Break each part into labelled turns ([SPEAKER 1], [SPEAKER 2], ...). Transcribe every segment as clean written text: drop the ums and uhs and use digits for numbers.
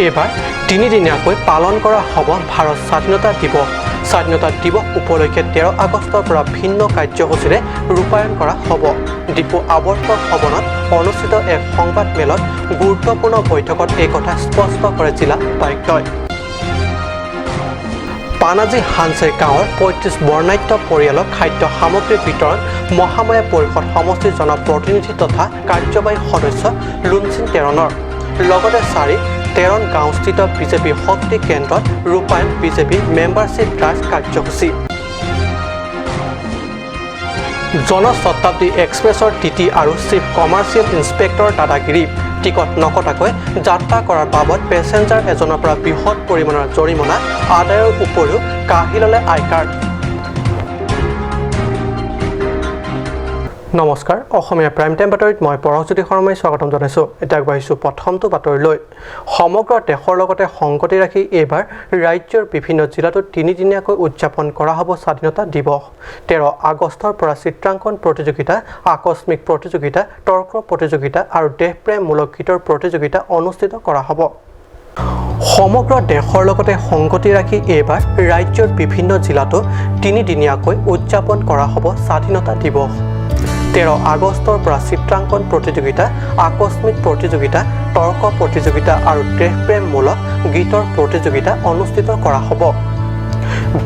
[SPEAKER 1] এইবাৰ তিনিদিনীয়াকৈ পালন কৰা হ'ব ভাৰত স্বাধীনতা দিৱস। স্বাধীনতা দিৱস উপলক্ষে 13 আগষ্টৰ পৰা ভিন্ন কাৰ্যসূচীৰে ৰূপায়ণ কৰা হ'ব। ডিফু আৱৰ্ত ভৱনত অনুষ্ঠিত এক সংবাদমেলত গুৰুত্বপূৰ্ণ বৈঠকত এই কথা স্পষ্ট কৰে জিলা উপায়ুক্তই। পানাজী হানচে গাঁৱৰ 35 বৰ্ণাঢ্য পৰিয়ালক খাদ্য সামগ্ৰী বিতৰণ মহামায়া পৰিষদ সমষ্টিৰ জনপ্ৰতিনিধি তথা কাৰ্যবাহী সদস্য লুনচিন টেৰণৰ। লগতে চাৰি টেৰণ গাঁওস্থিত বিজেপি শক্তি কেন্দ্ৰত ৰূপায়ণ বিজেপি মেম্বাৰশ্বিপ ড্ৰাইভ কাৰ্যসূচী। জনশতাব্দী এক্সপ্ৰেছৰ টিটি আৰু চিফ কমাৰ্চিয়েল ইন্সপেক্টৰৰ দাদাগিৰি। টিকট নকটাকৈ যাত্ৰা কৰাৰ বাবদ পেছেঞ্জাৰ এজনৰ পৰা বৃহৎ পৰিমাণৰ জৰিমনা আদায়ৰ উপৰিও কাঢ়ি ল'লে আই কাৰ্ড। নমস্কাৰ, অসমীয়া প্ৰাইম টাইম বাতৰিত মই পৰশজ্যোতি শৰ্মাই স্বাগতম জনাইছোঁ। এতিয়া আগবাঢ়িছোঁ প্ৰথমটো বাতৰিলৈ। সমগ্ৰ দেশৰ লগতে সংগতি ৰাখি এইবাৰ ৰাজ্যৰ বিভিন্ন জিলাতো তিনিদিনীয়াকৈ উদযাপন কৰা হ'ব স্বাধীনতা দিৱস। 13 আগষ্টৰ পৰা চিত্ৰাংকন প্ৰতিযোগিতা, আকস্মিক প্ৰতিযোগিতা, তৰ্ক প্ৰতিযোগিতা আৰু দেশপ্ৰেমমূলক গীতৰ প্ৰতিযোগিতা অনুষ্ঠিত কৰা হ'ব। সমগ্ৰ দেশৰ লগতে সংগতি ৰাখি এইবাৰ ৰাজ্যৰ বিভিন্ন জিলাতো তিনিদিনীয়াকৈ উদযাপন কৰা হ'ব স্বাধীনতা দিৱস। 13 আগষ্টৰ পৰা চিত্ৰাংকন প্ৰতিযোগিতা, আকস্মিক প্ৰতিযোগিতা, তৰ্ক প্ৰতিযোগিতা আৰু দেশপ্ৰেমমূলক গীতৰ প্ৰতিযোগিতা অনুষ্ঠিত কৰা হ'ব।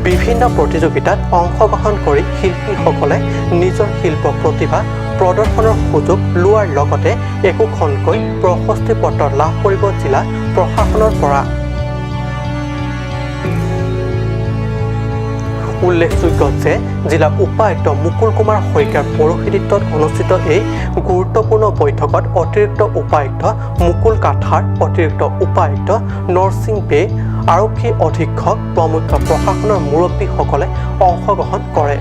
[SPEAKER 1] বিভিন্ন প্ৰতিযোগিতাত অংশগ্ৰহণ কৰি শিল্পীসকলে নিজৰ শিল্প প্ৰতিভা প্ৰদৰ্শনৰ সুযোগ লোৱাৰ লগতে একোখনকৈ প্ৰশস্তি পত্ৰ লাভ কৰিব জিলা প্ৰশাসনৰ পৰা। উল্লেখযোগ্য যে জিলা উপায়ুক্ত মুকুল কুমাৰ শইকীয়াৰ পৌৰোহিত্যত অনুষ্ঠিত এই গুৰুত্বপূৰ্ণ বৈঠকত অতিৰিক্ত উপায়ুক্ত মুকুল কাঠাৰ, অতিৰিক্ত উপায়ুক্ত নৰসিং বে, আৰক্ষী অধীক্ষক প্ৰমুখ্য প্ৰশাসনৰ মুৰব্বীসকলে অংশগ্ৰহণ কৰে।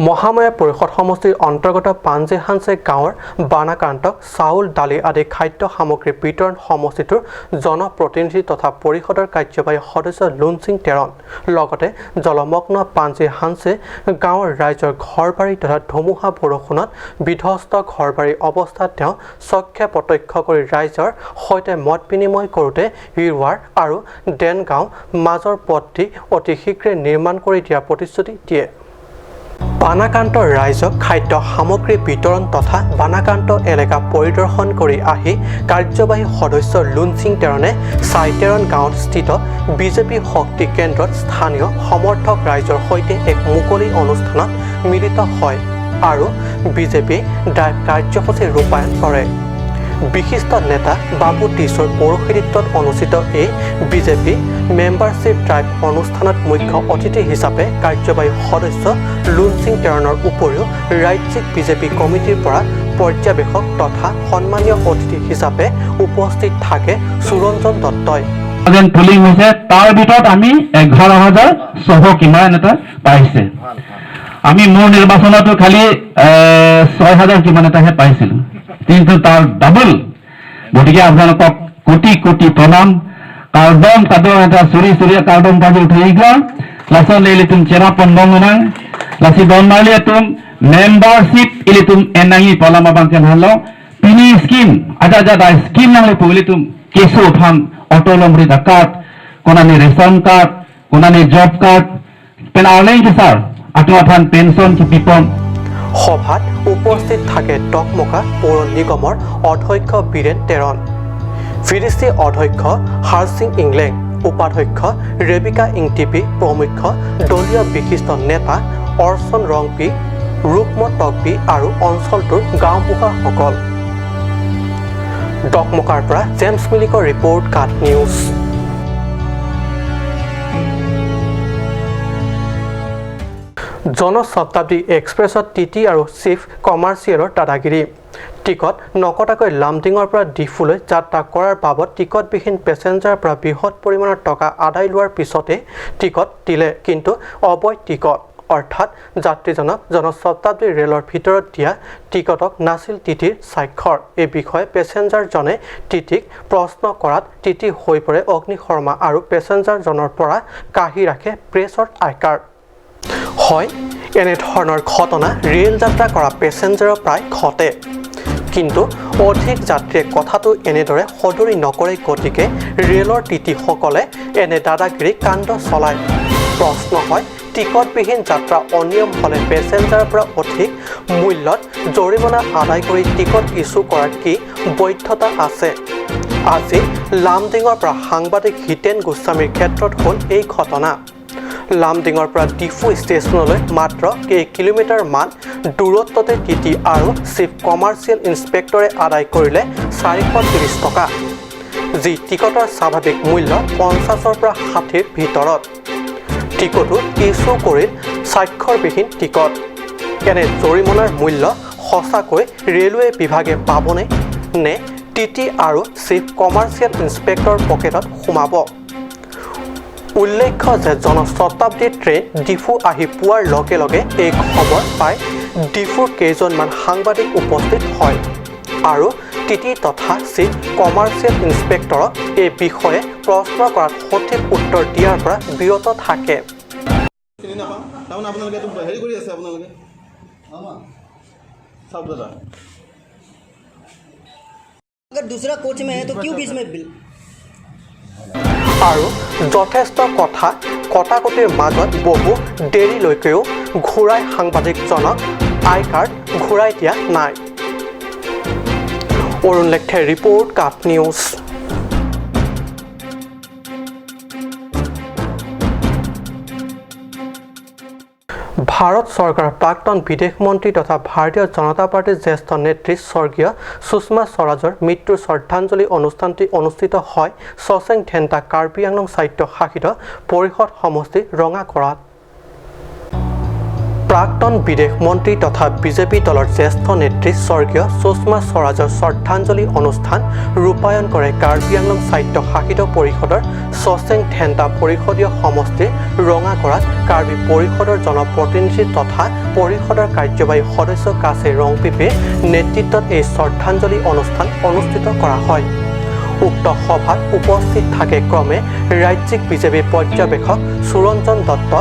[SPEAKER 1] মহামায়া পৰিষদ সমষ্টিৰ অন্তৰ্গত পাঞ্জেহানছে গাঁৱৰ বানাক্ৰান্তক চাউল, দালি আদি খাদ্য সামগ্ৰী বিতৰণ সমষ্টিটোৰ জনপ্ৰতিনিধি তথা পৰিষদৰ কাৰ্যবাহী সদস্য লুনচিং টেৰণ। লগতে জলমগ্ন পাঞ্জেহানছে গাঁৱৰ ৰাইজৰ ঘৰ-বাৰী তথা ধুমুহা বৰষুণত বিধ্বস্ত ঘৰ-বাৰীৰ অৱস্থা তেওঁ চক্ষে প্ৰত্যক্ষ কৰি ৰাইজৰ সৈতে মত বিনিময় কৰোঁতে হিৰোৱাৰ আৰু দেনগাঁও মাজৰ পথটি অতি শীঘ্ৰে নিৰ্মাণ কৰি দিয়াৰ প্ৰতিশ্ৰুতি দিয়ে। বানাক্ৰান্ত ৰাইজক খাদ্য সামগ্ৰী বিতৰণ তথা বানাক্ৰান্ত এলেকা পৰিদৰ্শন কৰি আহি কাৰ্যবাহী সদস্য লুনচিং টেৰণে চাইটেৰণ গাঁৱত স্থিত বিজেপি শক্তি কেন্দ্ৰত স্থানীয় সমৰ্থক ৰাইজৰ সৈতে এক মুকলি অনুষ্ঠানত মিলিত হয় আৰু বিজেপি ড্ৰাইভ কাৰ্যসূচী ৰূপায়ণ কৰে। বিশিষ্ট নেতা বাবু টিছৰ পৌৰোহিত্যত অনুষ্ঠিত এই বিজেপি মেম্বাৰশ্বিপ ড্ৰাইভ অনুষ্ঠানত মুখ্য অতিথি হিচাপে কাৰ্যবাহী সদস্য লুনচিং টেৰণৰ উপৰিও ৰাজ্যিক বিজেপি কমিটিৰ পৰা পৰ্যবেক্ষক তথা সন্মানীয় অতিথি হিচাপে উপস্থিত থাকে সুৰঞ্জন দত্তই।
[SPEAKER 2] যেন পুলিং হৈছে, তাৰ ভিতৰত আমি 11,600 কিমান এটা পাইছে। আমি মোৰ নিৰ্বাচনতো খালি 6,000 কিমান এটাহে পাইছিলো, কিন্তু তাৰ ডাবল। গতিকে আপোনালোকক কোটি কোটি প্ৰণাম। কাৰ্দম কাদম এটা চুৰি চুৰি কাৰ্দম পাজি উঠি লাচন লেলি তুম চেৰা পন্দং লাচি দন তুম মেম্বাৰশ্বিপ ইলি তুম এনাঙি পলামা বাংকেন হালো পিনি স্কিম আজা আজা স্কিম নাংলে পুলি তুম কেসু ফান অটল অমৃত কাৰ্ড, কোনানি ৰেচন কাৰ্ড, কোনানি জব কাৰ্ড পেন আৰলেং কি ছাৰ আত্মফান পেঞ্চন কি পিপন।
[SPEAKER 1] সভাত উপস্থিত থাকে ডকমকা পৌৰ নিগমৰ অধ্যক্ষ বীৰেণ টেৰণ, ভিডিচি অধ্যক্ষ হাৰছিং ইংলেং, উপাধ্যক্ষ ৰেবিকা ইংটিপি প্ৰমুখ্য দলীয় বিশিষ্ট নেতা অৰ্চন ৰংপি, ৰুক্ম টকবি আৰু অঞ্চলটোৰ গাঁওবুঢ়াসকল। ডকমকাৰ পৰা জেমছ মিলিকৰ ৰিপৰ্ট, কাট নিউজ। জনশতাব্দী এক্সপ্ৰেছত টিটি আৰু চিফ কমাৰ্চিয়েলৰ দাদাগিৰি। টিকট নকটাকৈ লামডিঙৰ পৰা ডিফুলৈ যাত্ৰা কৰাৰ বাবদ টিকটবিহীন পেছেঞ্জাৰৰ পৰা বৃহৎ পৰিমাণৰ টকা আদায় লোৱাৰ পিছতে টিকট দিলে, কিন্তু অবৈধ টিকট। অৰ্থাৎ যাত্ৰীজনক জনশতাব্দী ৰেলৰ ভিতৰত দিয়া টিকটক নাছিল টিটিৰ স্বাক্ষৰ। এই বিষয়ে পেছেঞ্জাৰজনে টিটিক প্ৰশ্ন কৰাত টিটি হৈ পৰে অগ্নিশৰ্মা আৰু পেছেঞ্জাৰজনৰ পৰা কাঢ়ি ৰাখে প্ৰেছৰ আই কাৰ্ড। হয়, এনেধৰণৰ ঘটনা ৰেল যাত্ৰা কৰা পেছেঞ্জাৰৰ প্ৰায় ঘটে। কিন্তু অধিক যাত্ৰীয়ে কথাটো এনেদৰে সদৰি নকৰে, গতিকে ৰেলৰ টিটিসকলে এনে দাদাগিৰি কাণ্ড চলায়। প্ৰশ্ন হয়, টিকটবিহীন যাত্ৰা অনিয়ম হ'লে পেছেঞ্জাৰৰ পৰা অধিক মূল্যত জৰিমনা আদায় কৰি টিকট ইছ্যু কৰাৰ কি বৈধতা আছে? আজি লামডিঙৰ পৰা সাংবাদিক হিতেন গোস্বামীৰ ক্ষেত্ৰত হ'ল এই ঘটনা। লামডিঙৰ পৰা ডিফু ষ্টেচনলৈ মাত্ৰ কেই কিলোমিটাৰমান দূৰত্বতে টিটি আৰু চিফ কমাৰ্চিয়েল ইন্সপেক্টৰে আদায় কৰিলে 430 টকা, যি টিকটৰ স্বাভাৱিক মূল্য 50ৰ পৰা 60ৰ ভিতৰত। টিকটো ইছ্যু কৰিল স্বাক্ষৰবিহীন টিকট। এনে জৰিমনাৰ মূল্য সঁচাকৈ ৰেলৱে বিভাগে পাবনে নে টিটি আৰু চিফ কমাৰ্চিয়েল ইন্সপেক্টৰ পকেটত সোমাব? উল্লেখ্য যে জনশতাব্দী ট্ৰেইন ডিফু আহি পোৱাৰ লগে লগে এই খবৰ পাই ডিফুৰ কেইজনমান সাংবাদিক উপস্থিত হয় আৰু টিটি তথা চিফ কমাৰ্চিয়েল ইন্সপেক্টৰক এই বিষয়ে প্ৰশ্ন কৰাত সঠিক উত্তৰ দিয়াৰ পৰা বিৰত থাকে।
[SPEAKER 3] চিনি নাপাওঁ। তাৰমানে আপোনালোকে এইটো হেৰি কৰি আছে আপোনালোকে। চাওক দাদা।
[SPEAKER 4] अगर दूसरा कोच में है तो क्यों बीच में बिल
[SPEAKER 1] আৰু যথেষ্ট কথা কটাকটিৰ মাজত বহু দেৰিলৈকেও ঘূৰাই সাংবাদিকজনক আই কাৰ্ড ঘূৰাই দিয়া নাই। অৰুণ লেখথেৰ ৰিপৰ্ট, কাট নিউজ। ভাৰত চৰকাৰৰ প্ৰাক্তন বিদেশ মন্ত্ৰী তথা ভাৰতীয় জনতা পাৰ্টীৰ জ্যেষ্ঠ নেত্ৰী স্বৰ্গীয় সুষমা স্বৰাজৰ মৃত্যুৰ শ্ৰদ্ধাঞ্জলি অনুষ্ঠানটি অনুষ্ঠিত হয় চচেং ধেন্টা কাৰ্বি আংলং স্বায়ত্তশাসিত পৰিষদ সমষ্টি ৰঙাগড়াত। প্ৰাক্তন বিদেশ মন্ত্ৰী তথা বিজেপি দলৰ জ্যেষ্ঠ নেত্ৰী স্বৰ্গীয় সুষমা স্বৰাজৰ শ্ৰদ্ধাঞ্জলি অনুষ্ঠান ৰূপায়ণ কৰে কাৰ্বি আংলং স্বায়ত্তশাসিত পৰিষদৰ চচেং ধেন্টা পৰিষদীয় সমষ্টিৰ ৰঙাগড়াত কাৰ্বি পৰিষদৰ জনপ্ৰতিনিধি তথা পৰিষদৰ কাৰ্যবাহী সদস্য কাচে ৰংপিপিৰ নেতৃত্বত এই শ্ৰদ্ধাঞ্জলি অনুষ্ঠান অনুষ্ঠিত কৰা হয়। উক্ত সভাত উপস্থিত থাকে ক্ৰমে ৰাজ্যিক বিজেপি পৰ্যবেক্ষক সুৰঞ্জন দত্ত,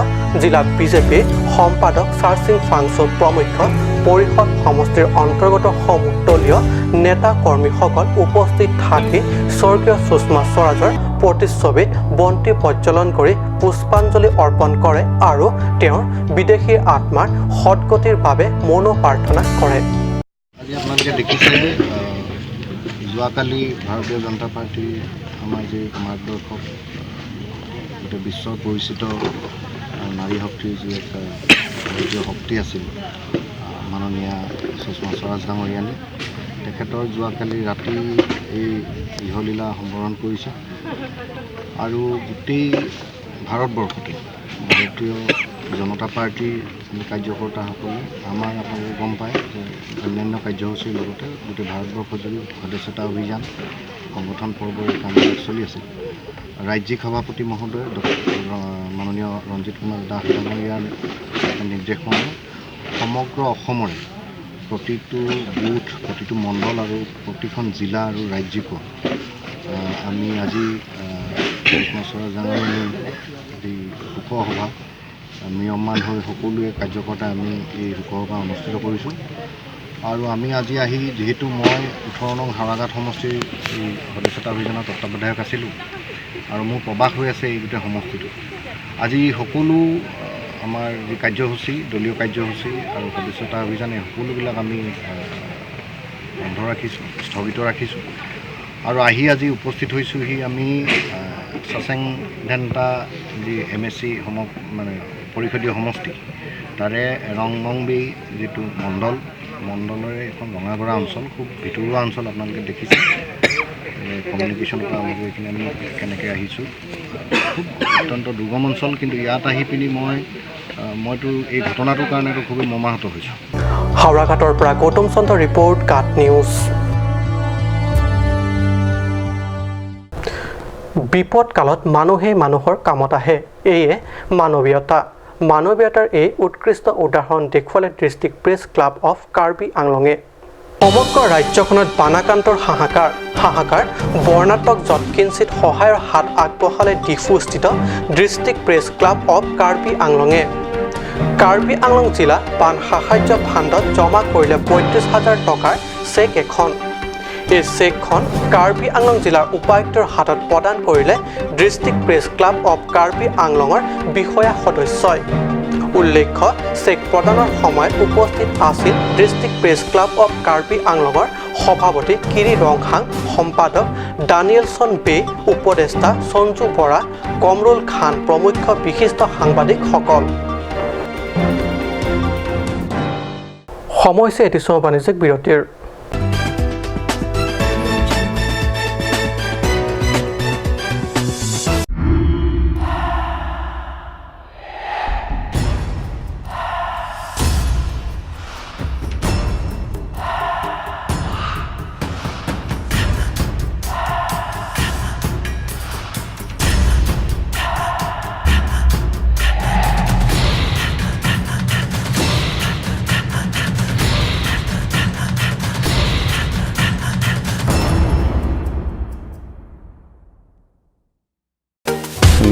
[SPEAKER 1] জিলা বিজেপিৰ সম্পাদক চাৰচিং ফাংচু প্ৰমুখ্য পৰিষদ সমষ্টিৰ অন্তৰ্গত সমূহ দলীয় নেতা কৰ্মীসকল উপস্থিত থাকি স্বৰ্গীয় সুষমা স্বৰাজৰ প্ৰতিচ্ছবিত বন্তি প্ৰজ্বলন কৰি পুষ্পাঞ্জলি অৰ্পণ কৰে আৰু তেওঁৰ বিদেহী আত্মাৰ সদগতিৰ বাবে মৌন প্ৰাৰ্থনা কৰে।
[SPEAKER 5] আজি আপোনালোকে দেখিছে, যোৱাকালি ভাৰতীয় জনতা পাৰ্টীৰ আমাৰ যি মাৰ্গদৰ্শক, গোটেই বিশ্বৰ পৰিচিত নাৰী শক্তিৰ যি এক ভাৰতীয় শক্তি আছিল, মাননীয়া সুষমা স্বৰাজ ডাঙৰীয়ানী, তেখেতৰ যোৱাকালি ৰাতি এই ইহলীলা সম্বৰণ কৰিছে আৰু গোটেই ভাৰতবৰ্ষতে ভাৰতীয় জনতা পাৰ্টীৰ আমি কাৰ্যকৰ্তাসকলে আমাৰ আপোনালোকে গম পায় যে অন্যান্য কাৰ্যসূচীৰ লগতে গোটেই ভাৰতবৰ্ষজুৰি সদস্যতা অভিযান, সংগঠন পৰ্বৰ এই কামবিলাক চলি আছিল। ৰাজ্যিক সভাপতি মহোদয় মাননীয় ৰঞ্জিত কুমাৰ দাস ডাঙৰীয়াৰ নিৰ্দেশমৰ্মে সমগ্ৰ অসমৰে প্ৰতিটো বুথ, প্ৰতিটো মণ্ডল আৰু প্ৰতিখন জিলা আৰু ৰাজ্যিকো আমি আজি সুষমা স্বৰাজ ডাঙৰীয়াৰ যি শোকসভা নিয়মমান হৈ সকলোৱে কাৰ্যকৰ্তা আমি এই শোকসভা অনুষ্ঠিত কৰিছোঁ। আৰু আমি আজি আহি, যিহেতু মই 18 নং হাওৰাঘাট সমষ্টিৰ এই সদস্যতা অভিযানৰ তত্বাৱধায়ক আছিলোঁ আৰু মোৰ প্ৰৱাস হৈ আছে এই গোটেই সমষ্টিটো, আজি সকলো আমাৰ যি কাৰ্যসূচী, দলীয় কাৰ্যসূচী আৰু সদস্যতা অভিযান, এই সকলোবিলাক আমি বন্ধ ৰাখিছোঁ, স্থগিত ৰাখিছোঁ আৰু আহি আজি উপস্থিত হৈছোঁহি আমি চচেং ধেন্টা যি এম এ চি মানে পৰিষদীয় সমষ্টি, তাৰে ৰংমংবি যিটো মণ্ডল, মণ্ডলৰে এখন ৰঙাগড়া অঞ্চল, খুব ভিতৰুৱা অঞ্চল। আপোনালোকে দেখিছে কমিউনিকেশ্যনৰ পৰা আৰম্ভ কৰি এইখিনি আমি কেনেকৈ আহিছোঁ, খুব অত্যন্ত দুৰ্গম অঞ্চল। কিন্তু ইয়াত আহি পিনি মইতো এই ঘটনাটোৰ কাৰণেতো খুবেই মৰ্মাহত হৈছোঁ।
[SPEAKER 1] হাওৰাঘাটৰ পৰা গৌতম চন্দ্ৰ ৰিপৰ্ট, কাট নিউজ। বিপদকালত মানুহেই মানুহৰ কামত আহে, এয়ে মানৱীয়তা। মানৱীয়তাৰ এই উৎকৃষ্ট উদাহৰণ দেখুৱালে district press club of Karbi আংলঙে। সমগ্ৰ ৰাজ্যখনত বানাক্ৰান্তৰ হাহাকাৰ হাহাকাৰ বৰ্ণাত্মক যৎকিঞ্চিত সহায়ৰ হাত আগবঢ়ালে ডিফুস্থিত district press club of Karbi আংলঙে। কাৰ্বি আংলং জিলা বান সাহায্য ফাণ্ডত জমা কৰিলে 35,000 টকাৰ চেক এখন। এই চেকখন কাৰ্বি আংলং জিলাৰ উপায়ুক্তৰ হাতত প্ৰদান কৰিলে district press club of Karbi আংলঙৰ বিষয়া সদস্যই। উল্লেখ্য, চেক প্ৰদানৰ সময়ত উপস্থিত আছিল district press club of Karbi আংলঙৰ সভাপতি কিৰি ৰংহাং, সম্পাদক ডানিয়েলছন বে, উপদেষ্টা সঞ্জু বৰা, কমৰুল খান প্ৰমুখ বিশিষ্ট সাংবাদিকসকল। সময় হৈছে এটি চমু বাণিজ্যিক বিৰতিৰ।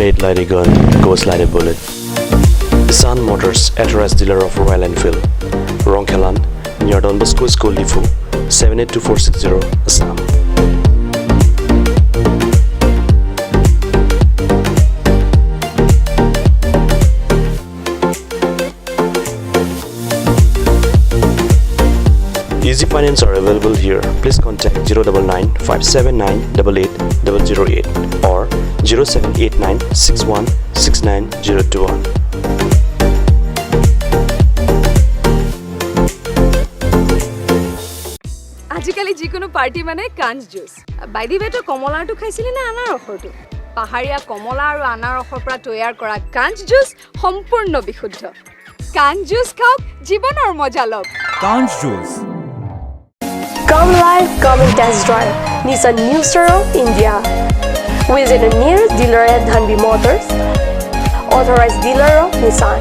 [SPEAKER 6] Made like a gun, goes like a bullet. Nissan Motors, authorized dealer of Royal Enfield, Rongkhelan, near Don Bosco School, Diphu, 782460, Assam. Easy finance are available here. Please contact 099 579 88 008 or 0789 61 69 021.
[SPEAKER 7] আজিকালি যিকোনো পাৰ্টি মানে কাঞ্চ juice. By the ৱে, তই কমলাৰটো খাইছিলি নে আনাৰসৰটো? পাহাৰীয়া কমলা আৰু আনাৰসৰ পৰা তৈয়াৰ কৰা কাঞ্চ জুচ সম্পূৰ্ণ বিশুদ্ধ। কাঞ্চ জুচ খাওক, জীৱনৰ মজা লওক।
[SPEAKER 8] কাঞ্চ juice.
[SPEAKER 9] Come live, come and test drive Nissan New Star of India. Visit the nearest dealer at Dhanbi Motors, authorized dealer of Nissan,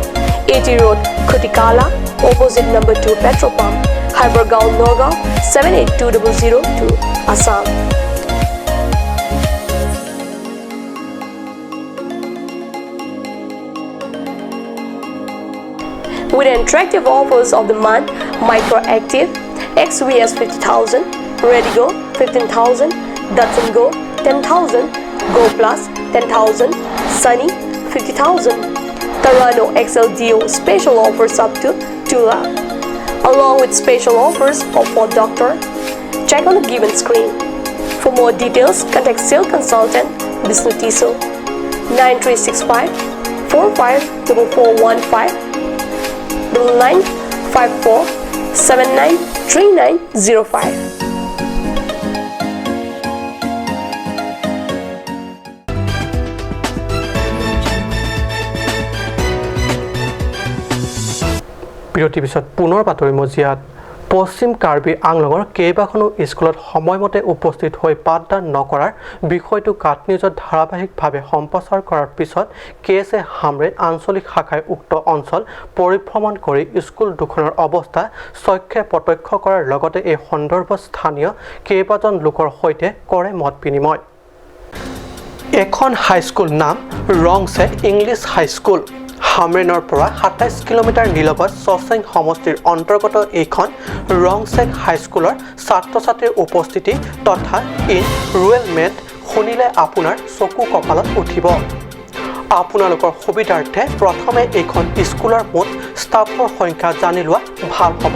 [SPEAKER 9] AT Road, Khutikala, opposite number 2 petrol pump, Haibargaon, Nagaon, 782002, Assam. With attractive offers of the month, Micro Active, XVS 50,000, Redigo 15,000, Datsun Go 10,000, Go Plus 10,000, Sunny 50,000, Terrano XLDO special offers up to 2 lakh, along with special offers of Ford Doctor. Check on the given screen. For more details, contact sales consultant Bishnu Tiso 9365 454415 9954 793905.
[SPEAKER 1] বিৰতিৰ পিছত পুনৰ বাতৰি মজিয়াত। পশ্চিম কাৰ্বি আংলঙৰ কেইবাখনো স্কুলত সময়মতে উপস্থিত হৈ পাঠদান নকৰাৰ বিষয়টো কাট নিউজত ধাৰাবাহিকভাৱে সম্প্ৰচাৰ কৰাৰ পিছত কে এছ এ হামৰেণ আঞ্চলিক শাখাই উক্ত অঞ্চল পৰিভ্ৰমণ কৰি স্কুল দুখনৰ অৱস্থা চক্ষে প্ৰত্যক্ষ কৰাৰ লগতে এই সন্দৰ্ভত স্থানীয় কেইবাজন লোকৰ সৈতে কৰে মত বিনিময়। এখন হাইস্কুল নাম ৰংচেক ইংলিছ হাইস্কুল। হামৰেণৰ পৰা 27 কিলোমিটাৰ নিলগত চচেং সমষ্টিৰ অন্তৰ্গত এইখন ৰংচেক হাইস্কুলৰ ছাত্ৰ ছাত্ৰীৰ উপস্থিতি তথা ইনৰোলমেণ্ট শুনিলে আপোনাৰ চকু কপালত উঠিব। আপোনালোকৰ সুবিধাৰ্থে প্ৰথমে এইখন স্কুলৰ মুঠ ষ্টাফৰ সংখ্যা জানি লোৱা ভাল হ'ব।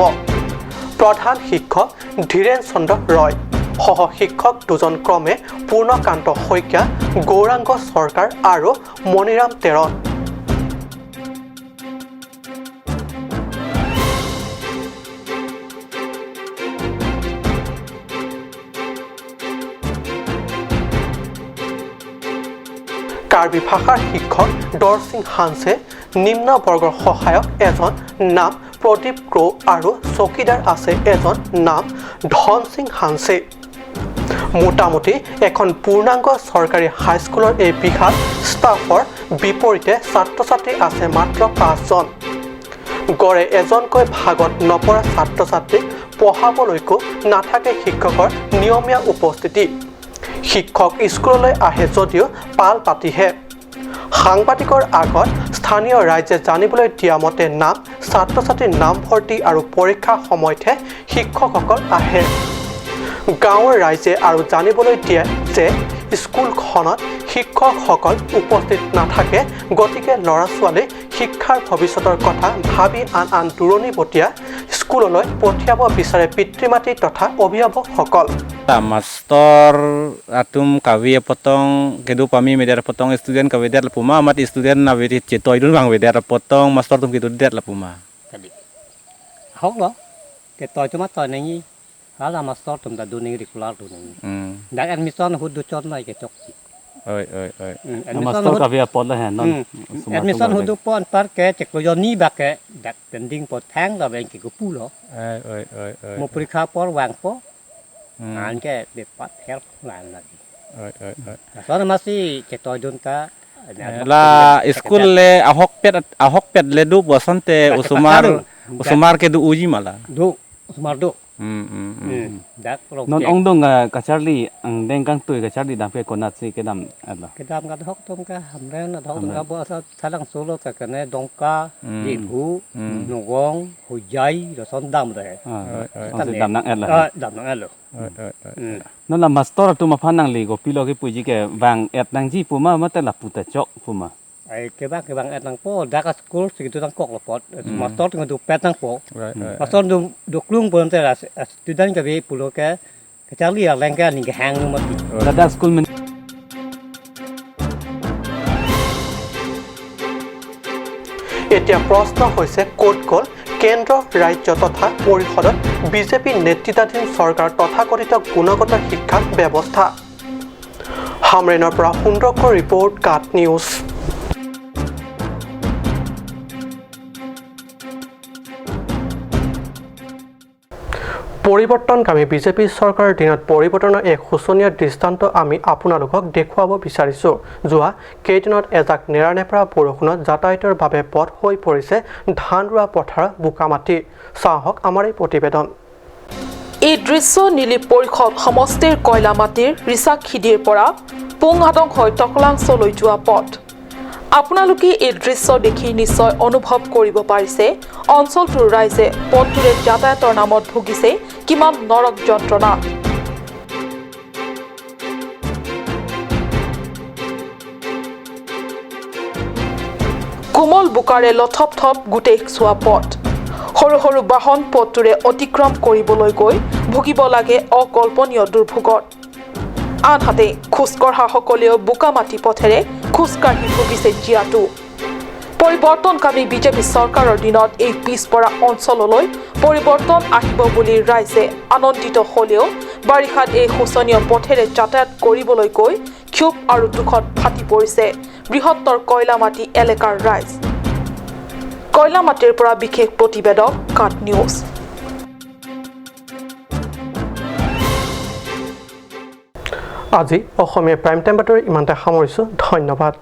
[SPEAKER 1] প্ৰধান শিক্ষক ধীৰেণ চন্দ্ৰ ৰয়, সহ শিক্ষক দুজন ক্ৰমে পূৰ্ণকান্ত শইকীয়া, গৌৰাংগ চৰকাৰ আৰু মণিৰাম তেৰণ। কাৰ্বি ভাষাৰ শিক্ষক দৰসিং হানছে, নিম্ন বৰ্গৰ সহায়ক এজন নাম প্ৰদীপ ক্ৰ' আৰু চকীদাৰ আছে এজন নাম ধনসিং হানছে। মোটামুটি এখন পূৰ্ণাংগ চৰকাৰী হাইস্কুলৰ এই বিশাল ষ্টাফৰ বিপৰীতে ছাত্ৰ ছাত্ৰী আছে মাত্ৰ 5জন। গড়ে এজনকৈ ভাগত নপৰা ছাত্ৰ ছাত্ৰীক পঢ়াবলৈকো নাথাকে শিক্ষকৰ নিয়মীয়া উপস্থিতি। শিক্ষক স্কুললৈ আহে যদিও পাল পাতিহে। সাংবাদিকৰ আগত স্থানীয় ৰাইজে জানিবলৈ দিয়া মতে নাম ছাত্ৰ ছাত্ৰীৰ নামভৰ্তি আৰু পৰীক্ষাৰ সময়তহে শিক্ষকসকল আহে। গাঁৱৰ ৰাইজে আৰু জানিবলৈ দিয়ে যে স্কুলখনত শিক্ষকসকল উপস্থিত নাথাকে, গতিকে ল'ৰা ছোৱালীৰ শিক্ষাৰ ভৱিষ্যতৰ কথা ভাবি আন আন দূৰণিবটীয়া স্কুললৈ পঠিয়াব বিচাৰে পিতৃ মাতৃ তথা অভিভাৱকসকল।
[SPEAKER 8] Master atum kawi potong kedu pami meder potong student kawi der puma mat student na wiri chetoi dun bang der potong master tum kedu der puma
[SPEAKER 10] tadi hok lo ke toy tu mat toy ni hala master tum da du ni regular du ni dak admission hud du chon nai ke tok
[SPEAKER 8] oi oi oi
[SPEAKER 10] master
[SPEAKER 8] kawi pot la non
[SPEAKER 10] admission hud du pon par ke chek lo ni ba ke dak pending pot thang la ben ke pu lo
[SPEAKER 8] oi oi oi oi
[SPEAKER 10] mo parikha por wang po an ke be pat help lan la
[SPEAKER 8] oi oi oi
[SPEAKER 10] so na masi ke toy dun ta
[SPEAKER 8] la school le ahok pet le du bosante usumar usumar ke du uji mala
[SPEAKER 10] du usumar du dak
[SPEAKER 8] non ong dong ka charli ang deng kang tui ka charli dam ke konat si ke dam ala
[SPEAKER 10] ke dam ka hok tom ka hamre na thok ka bo sa thalang solo ka kane dongka di phu nogong hojai ro son dam re
[SPEAKER 8] dam nang ala
[SPEAKER 10] dam nang ala
[SPEAKER 8] non la master tu ma phanang li go pilo ke puji ke wang et nang ji puma ma ta la puta chok puma
[SPEAKER 10] ai ke bang et nang po dak school segitu tang kok lo pot master tu du pet nang po master du du klung pon ta student ke be pulo ke charli lang ka ni ke hang nu ma
[SPEAKER 8] la dak school
[SPEAKER 1] এতিয়া প্ৰশ্ন হৈছে ক'ত গ'ল কেন্দ্ৰ ৰাজ্য তথা পৰিষদত BJP নেতৃত্বাধীন চৰকাৰ তথাকথিত গুণগত শিক্ষা ব্যৱস্থা। হামৰেনৰ পৰা সুন্দৰকৰ ৰিপৰ্ট, কাট নিউজ। পৰিৱৰ্তনকামী বিজেপি চৰকাৰৰ দিনত পৰিৱৰ্তনৰ এক শোচনীয় দৃষ্টান্ত আমি আপোনালোকক দেখুৱাব বিচাৰিছোঁ। যোৱা কেইদিনত এজাক নেৰানেপেৰা বৰষুণত যাতায়াতৰ বাবে পথ হৈ পৰিছে ধান ৰোৱা পথাৰৰ বোকা মাটি। চাহক আমাৰ এই প্ৰতিবেদন।
[SPEAKER 11] এই দৃশ্য নীলি পৰিষদ সমষ্টিৰ কয়লা মাটিৰ ৰিচাখিদিৰ পৰা পুংহাদং হৈ টকলাংচলৈ যোৱা পথ। আপোনালোকে এই দৃশ্য দেখি নিশ্চয় অনুভৱ কৰিব পাৰিছে অঞ্চলটোৰ ৰাইজে পথটোৰে যাতায়াতৰ নামত ভুগিছে কিমান নৰক যন্ত্ৰণা। কোমল বোকাৰে লথপথপ গোটেই চোৱা পথ। সৰু সৰু বাহন পথটোৰে অতিক্ৰম কৰিবলৈ গৈ ভুগিব লাগে অকল্পনীয় দুৰ্ভোগত। আনহাতে খোজকঢ়াসকলেও বোকা মাটি পথেৰে খোজকাঢ়ি ভুগিছে জীয়াতু। পৰিৱৰ্তনকামী বিজেপি চৰকাৰৰ দিনত এই পিছপৰা অঞ্চললৈ পৰিৱৰ্তন আহিব বুলি ৰাইজে আনন্দিত হ'লেও বাৰিষাত এই শোচনীয় পথেৰে যাতায়াত কৰিবলৈ গৈ ক্ষোভ আৰু দুখত ফাটি পৰিছে বৃহত্তৰ কয়লামাটি এলেকাৰ ৰাইজ। কয়লামাটিৰ পৰা বিশেষ প্ৰতিবেদক, কাট নিউজ।
[SPEAKER 1] আজি অসমীয়া প্ৰাইম টাইম বাতৰি ইমানতে সামৰিছোঁ। ধন্যবাদ।